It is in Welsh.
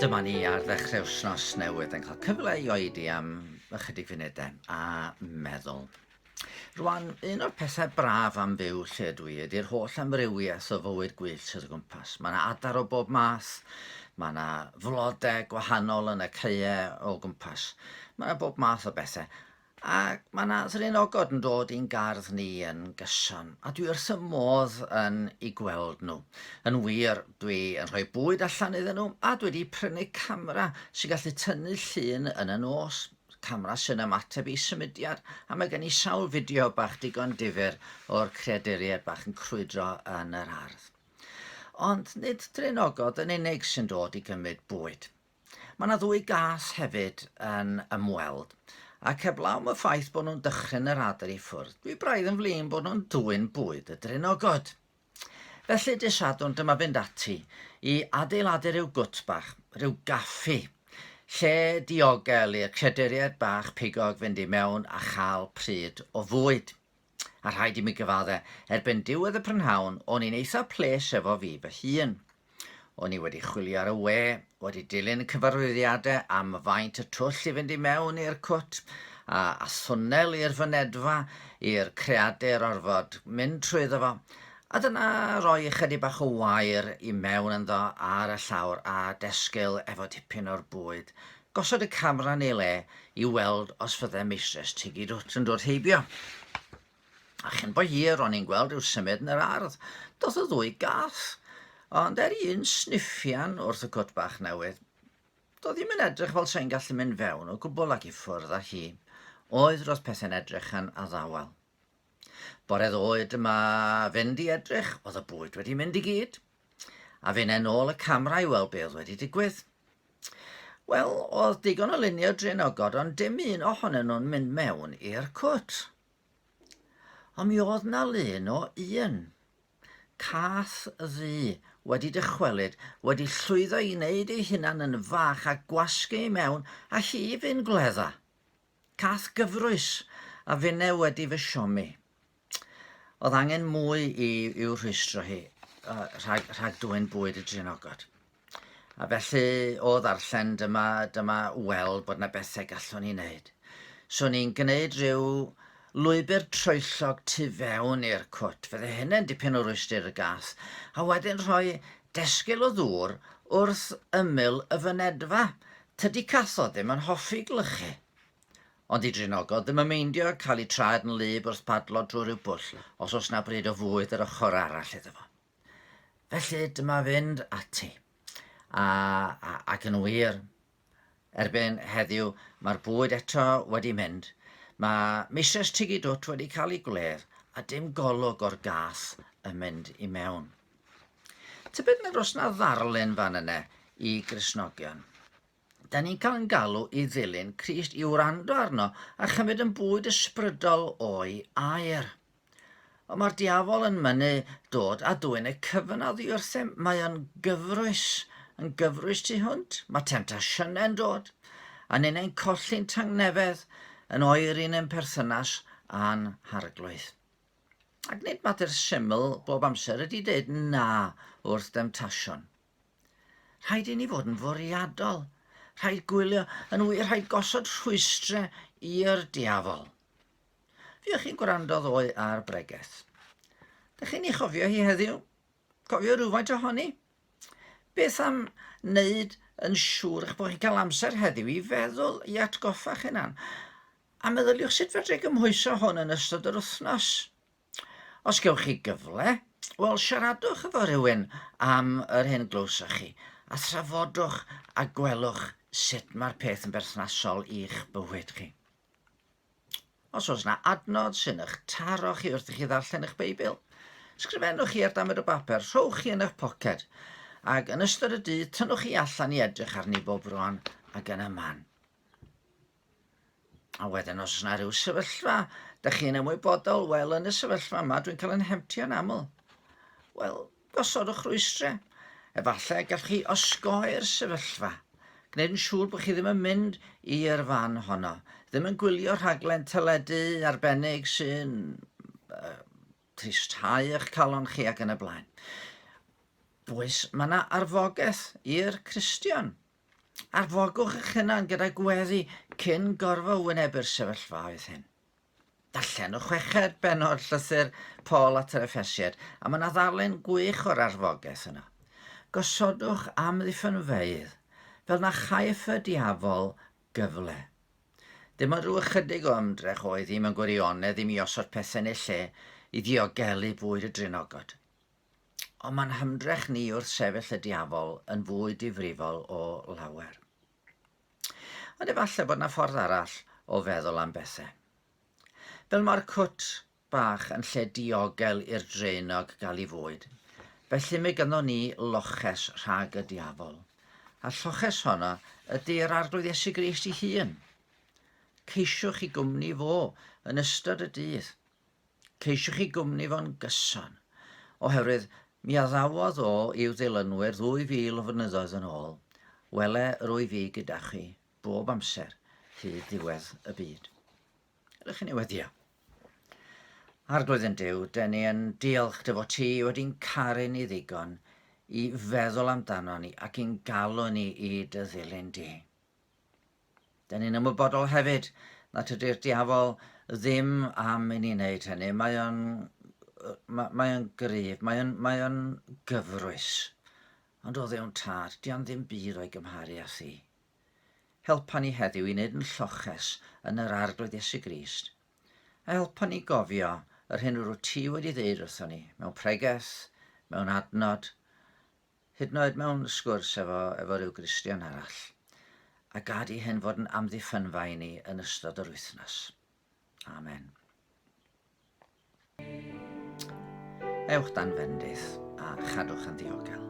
Dyma ni ar ddechrau wythnos newydd yn cael cyfle i oedi am ychydig funudau a meddwl. Rwan, un o'r pethau braf am fyw lle dwi ydy'r holl amrywiaeth o fywyd gwyllt sydd o gwmpas. Mae yna adar o bob math, mae yna flodau gwahanol yn y caeau o gwmpas. Mae yna bob math o bethau. Ac mae 'na ddraenogod yn dod i'n gardd ni yn gyson, a dwi wrth y modd yn eu gweld nhw. Yn wir, dwi yn rhoi bwyd allan iddyn nhw, a dwi wedi prynu camera sy'n gallu tynnu llun yn y nos, camera sy'n ymateb i symudiad, a mae gen i sawl fideo bach digon difyr o'r creaduriaid bach yn crwydro yn yr ardd. Ond nid draenogod yn unig sy'n dod i gymryd bwyd. Mae yna ddwy gath hefyd yn ymweld, ac heblaw am y ffaith bod nhw'n dychryn yr adar i ffwrdd, dwi braidd yn flin bod nhw'n dwyn bwyd y draenogod. Felly, dydd Sadwrn, dyma fynd ati i adeiladu rhyw gwt bach, rhyw gaffi, lle diogel i'r creaduriaid bach pigog fynd i mewn a chael pryd o fwyd. A rhaid i mi gyfadde, erbyn diwedd y prynhawn, o'n i'n eitha ples efo fi fy hun. O'n i wedi chwilio ar y we, wedi dilyn y cyfarwyddiade am faint y twll i fynd i mewn i'r cwt, a, a thwnnel i'r fynedfa, i'r creadur orfod mynd trwyddo fo, a dyna roi ychydig bach o wair i mewn ynddo ar y llawr a desgil efo tipyn o'r bwyd Gosod y camera yn ei le i weld os fydde Meistres Tiggy Dwt yn dod heibio. A chyn bo hir, o'n i'n gweld rhyw symud yn yr ardd. Doth y ddwy gath, ond er un sniffian wrth y cwt bach newydd, doedd ddim yn edrych fel sai'n gallu mynd fewn o gwbl ac i ffwrdd â hi. Oedd, roedd pethau'n edrych yn addawel. Bore ddoe dyma fynd i edrych, oedd y bwyd wedi mynd i gyd. A finne nôl y camera i weld be oedd wedi digwydd. Wel, oedd digon o luniau draenogod, ond dim un ohonyn nhw'n mynd mewn i'r cwt. Ond mi oedd na lun o un. Cath ddu wedi dychwelyd, wedi llwyddo i wneud ei hunan yn fach a gwasgu i mewn, a hi fu'n gwledda. Cath gyfrwys, a finne wedi fy siomi. Oedd angen mwy i i'w rhwystro hi uh, rhag, rhag dwyn bwyd y draenogod. A felly o ddarllen dyma, dyma weld bod yna bethau gallwn ni wneud. So ni'n gwneud rhyw lwybr troellog tu fewn i'r cwt. Fydde hynny'n dipyn o rwystr y gath. A wedyn rhoi desgil o ddŵr wrth ymyl y fynedfa. Tydi cathod ddim yn hoffi gwlychu. Ond 'di drinogod ddim yn meindio cael eu traed yn wlyb wrth padlo drwy ryw bwll os oes 'na bryd o fwyd yr ochr arall iddo fo. Felly dyma fynd ati. A, a, ac yn wir, erbyn heddiw mae'r bwyd eto wedi mynd. Mae Misus Tiggy Dwt wedi cael ei gwledd a dim golwg o'r gath yn mynd i mewn. Tybed nad oes 'na ddarlun fan yna i Gristnogion? Da ni'n cael yn galw i ddilyn Crist, i wrando arno a chymryd yn bwyd ysbrydol o'i air. Ond mae'r diafol yn mynnu dod a dwyn y cyfan oddi wrthym. Mae o'n gyfrwys, yn gyfrwys tu hwnt. Mae temtasiynau'n dod, a ninnau'n colli'n tangnefedd, yn oeri'n ein perthynas â'n harglwydd. Ac nid mater syml bob amser ydy dweud na wrth demtasiwn. Rhaid i ni fod yn fwriadol. Rhaid gwylio, yn wir, rhaid gosod rhwystrau i'r diafol. Fuoch chi'n gwrando ddoe ar bregeth. Dych chi'n ei chofio hi heddiw? Cofio rhywfaint ohoni? Beth am wneud yn siŵr eich bod chi'n cael amser heddiw i feddwl, i atgoffa'ch hunan? A meddyliwch sut fedrai gymhwyso hwn yn ystod yr wythnos. Os gewch chi gyfle, wel, siaradwch efo rhywun am yr hyn glywsoch chi, a thrafodwch a gwelwch sut mae'r peth yn berthnasol i'ch bywyd chi. Os oes yna adnod sy'n eich taro chi wrth i chi ddarllen eich Beibl, sgrifennwch chi ar damed o bapur, rhowch chi yn eich poced, ac yn ystod y dydd tynnwch chi allan i edrych arni bob rwan ac yn y man. A wedyn os yna rhyw sefyllfa, da chi'n ymwybodol, wel yn y sefyllfa yma dwi'n cael yn hemtio'n aml. Wel, gosodwch rwystrau. Efallai gallwch chi osgoi'r sefyllfa. Gwneud yn siŵr bod chi ddim yn mynd i'r fan honno. Ddim yn gwylio rhaglen teledu arbennig sy'n uh, tristhau eich calon chi ac yn y blaen. Oes, mae yna arfogaeth i'r Cristion. Arfogwch eich hunan gyda gweddi cyn gorfod wynebu'r sefyllfaoedd hyn. Darllenwch chweched bennod llythyr Paul at yr Effesiaid, a mae yna ddarlun gwych o'r arfogaeth yna. Gosodwch amddiffynfeydd fel na chaiff y diafol gyfle. Dim ond rhyw ychydig o ymdrech oedd hi mewn gwirionedd i mi osod pethau yn eu lle i ddiogelu bwyd y drinogod. Ond mae'n hymdrech ni wrth sefyll y diafol yn fwy difrifol o lawer. Ond efallai bod yna ffordd arall o feddwl am bethau. Fel mae'r cwt bach yn lle diogel i'r draenog gael ei fwyd, felly mae ganddo ni loches rhag y diafol. A'r lloches honno ydy'r Arglwydd Iesu Grist ei hun. Ceisiwch i gwmni fo yn ystod y dydd. Ceisiwch i gwmni fo'n gyson, oherwydd mi addawodd o i'w ddilynwyr ddwy fil o flynyddoedd yn ôl, Wele, rwyf fi gyda chi, bob amser, hyd ddiwedd y byd. Ydych chi'n ei weddio? Arglwydd yn Duw, dyn ni yn diolch dy fod ti wedi'n caru ni ddigon i feddwl amdano ni ac i'n galw ni i dy ddilyn di. Dyn ni'n ymwybodol hefyd nad tydi'r diafol ddim am i ni wneud hynny. Mae o'n, mae, mae o'n gryf, mae o'n, mae o'n gyfrwys. Ond o ddewn tad, di o'n ddim byd o'i gymharu â thi. Helpa ni heddiw i wneud yn lloches yn yr Arglwydd Iesu Grist. A helpa ni gofio yr hyn yr wyt ti wedi ddeud wrthon ni, mewn pregeth, mewn adnod, hyd yn oed mewn sgwrs efo, efo rhyw Gristion arall, a gad i hyn fod yn amddiffynfa i ni yn ystod yr wythnos. Amen. Ewch dan fendith a chadwch yn ddiogel.